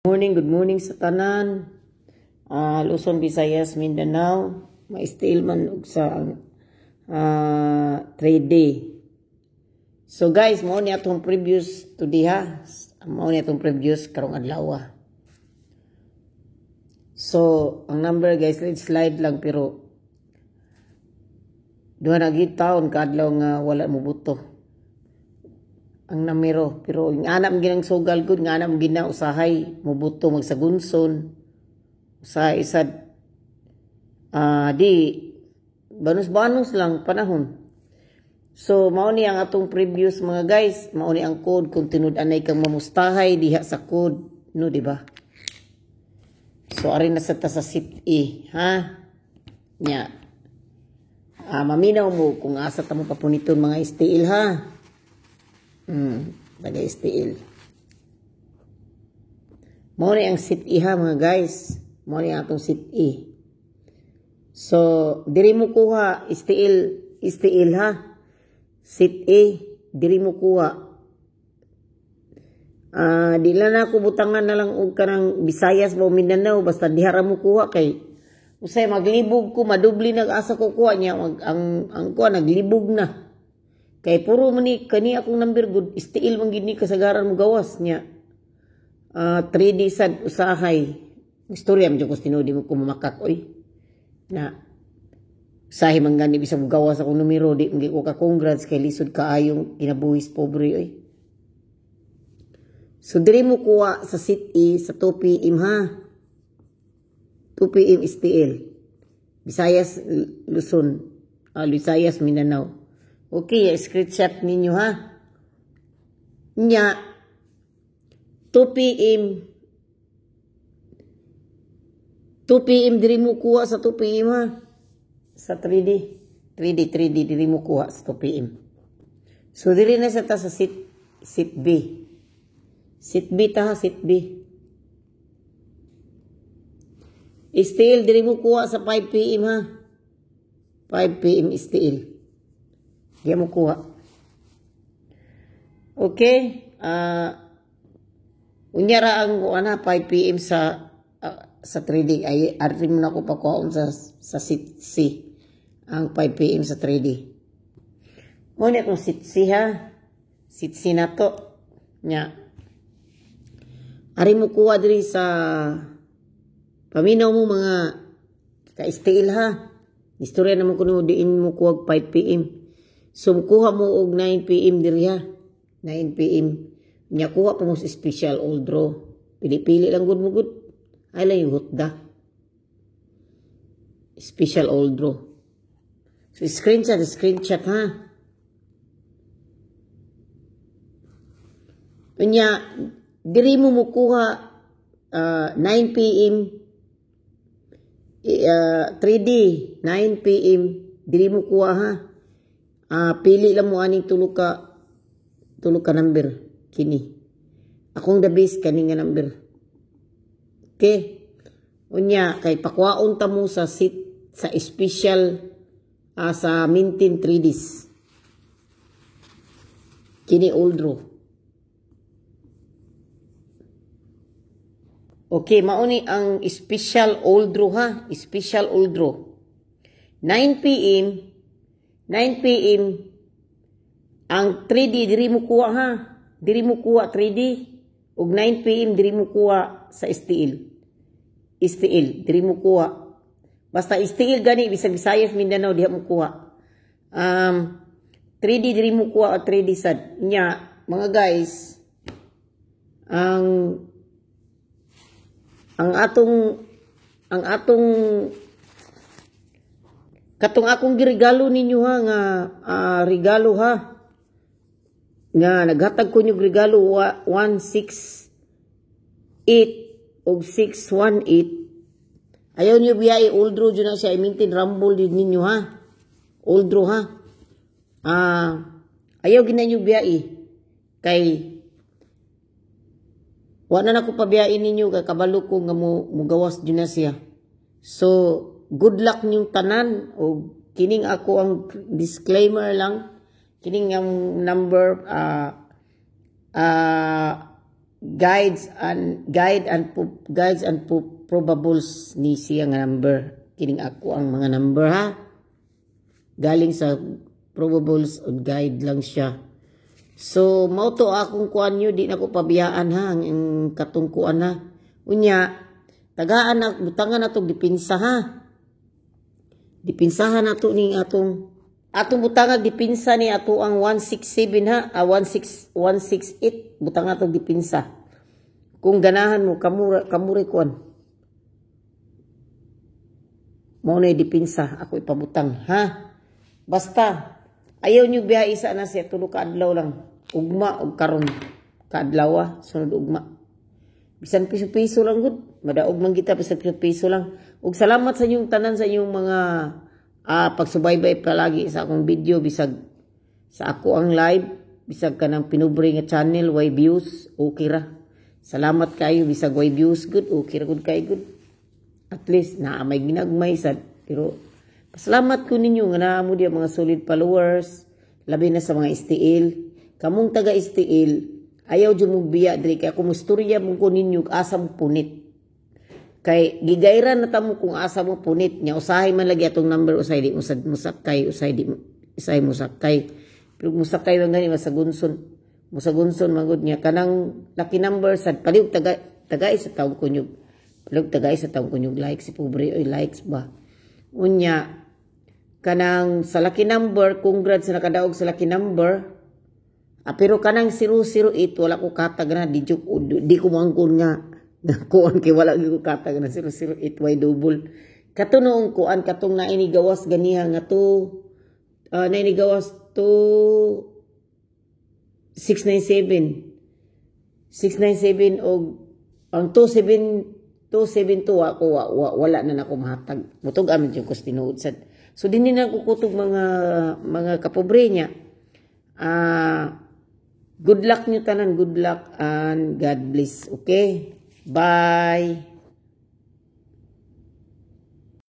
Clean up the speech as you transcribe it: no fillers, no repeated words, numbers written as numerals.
Morning, good morning sa tanan. Luzon, Visayas, Mindanao. Ma-still man og sa 3D. So guys, mao ni atong previous today ha. Mao ni atong previous karong adlaw. So, ang number guys, let's slide lang pero duha na gid taon kaadlaw nga wala mo buto ang namero, pero yung anak mo ginang sugal gud nga anak mo gina usahay mubuto magsagunson usahay sad, di banos-banos lang panahon. So mao ni ang atong previous, mga guys. Mao ni ang code kung tinud anay kang mamustahay diha sa code, no, di ba? So ari na sa ta sa seat E ha nya. Maminaw mo kung asa ta mo papuniton, mga STL ha. Taga STL. Mao ni ang seat E ha, mga guys. Mao ni ang atong seat E. So, diri mo kuha STL, STL ha. Seat E, diri mo kuha. Di lang na ako butangan na lang og kanang Visayas ba o Mindanao, basta diha ra mo kuha kay usay maglibog ko, madubli nag asa ko kuha niya, ang kuha naglibog na. Kay puro man ni kani akong number good, STL man gid ni kasagaran mo gawas niya. 3D sad usahay. Istorya man jud ko tinuod, di mo ko mamakak oy. Na usahay man gani bisag gawas akong numero, di man ko ka congrats kay lisod kaayong kinabuhis pobre oy. So diri mo kuha sa seat E sa 2 PM ha. 2 PM STL. Visayas, Luzon, Visayas, Mindanao. Okay, screenshot ninyo ha. Nya 2 PM, 2 PM, diri mo kuha sa 2 PM ha. Sa 3D. 3D, 3D, diri mo kuha sa 2 PM. So diri na sa ta sa seat B. Seat B ta ha, seat B. STL diri mo kuha sa 5 PM ha. 5 PM STL. Di mo kuha. Okay. Unya ra ang kuha na 5 PM sa 3D. Ay arti mo na ko pakuhaon sa seat C. Ang 5 PM sa 3D. Mo ni akong seat C ha. Seat C na to. Nya. Ari mo kuha diri sa paminaw mo mga ka-STL ha. Istorya naman kuno diin mo kuha 5 PM. So kuha mo og 9 PM diri ha. 9 PM. Nya kuha pa mo sa special all draw. Pili-pili lang gud mo gud. Ay lang yung hutda. Special all draw. So screenshot, screenshot ha. Unya diri mo mukuha 9 PM 3D 9 PM diri mo kuha ha. Pili lang mo aning tulo ka number kini. Akong the best kani nga number. Okay. Unya kay pakuhaon ta mo sa seat sa special, sa maintain 3Ds. Kini old draw. Okay, mauni ang special old draw ha. Special old draw. 9 PM, 9 PM ang 3D diri mo kuha ha. Diri mo kuha 3D ug 9 PM diri mo kuha sa STL. STL diri mo kuha. Basta STL gani bisag Visayas, Mindanao diha mo kuha. 3D diri mo kuha o 3D sad. Nya mga guys, ang atong katong akong giregalo ninyo ha nga regalo ha nga naghatag ko nyo regalo 168 og 618. Ayaw niyo biyai, old draw na siya, i-maintain rumble din ninyo ha, old draw ha. Ayaw gina nyo biyai kay wa na nako pabiyain ninyo kay kabalo ko nga mugawas jud na siya. So good luck ninyong tanan og kining ako ang disclaimer lang kining ang number. guides and guide and guides and probables ni siya nga number. Kining ako ang mga number ha, galing sa probables o guide lang siya. So mao to akong kuan nyo, di na ko pabiyaan ha, ang katong kuan ha. Unya tagaan na, butangan na tong dipinsa ha. Dipinsahan na to ning atong atong butangag dipinsa ni ato ang 167 ha, 16 168, butang atong dipinsa. Kung ganahan mo kamura kamuri kuan. Mao na dipinsa ako ipabutang ha. Basta ayaw nyo biya, isa na siya, tulo ka adlaw lang. Ugma og karon kaadlaw, sunod ugma. Bisan piso-piso lang gud, madaog man kita bisan piso-piso lang. Ug salamat sa inyong tanan, sa inyong mga pagsubaybay palagi sa akong video, bisag sa ako ang live, bisag kanang pinubre nga channel, way views, okay ra. Salamat kayo bisag way views good, okay ra gud kay good. At least naa may ginagmay sad, pero pasalamat ko ninyo nga naa mo diya mga solid followers, labi na sa mga STL. Kamong taga STL, ayaw jud mong biya diri kay ako mustorya mo ko ninyo asa mo punit. Kay gigayran na tamo kung asa mo punit nya, usahay man lagi atong number, usahay di mo sad musakay, usahay di usahay musakay. Pero musakay man gani masagunson. Musagunson man gud niya kanang lucky number sad palihog taga tagay sa taong kunyog. Palihog tagay sa taong kunyog likes si pobre oy, likes ba. Unya kanang sa lucky number, congrats sa nakadaog sa lucky number. Pero kanang 008 wala ko katag na, di joke, di ko moangkon nga kuan kay wala gyud ko katag na 008 way double. Kato noong kuan, katong naini gawas ganiha nga to, naini gawas to 697 697 og ang 27 272 ako wala na nako mahatag. Mutug amin yung kus tinuod sad. So dinhi na ko kutog, mga kapobre niya. Good luck nyo tanan, good luck and God bless. Okay? Bye.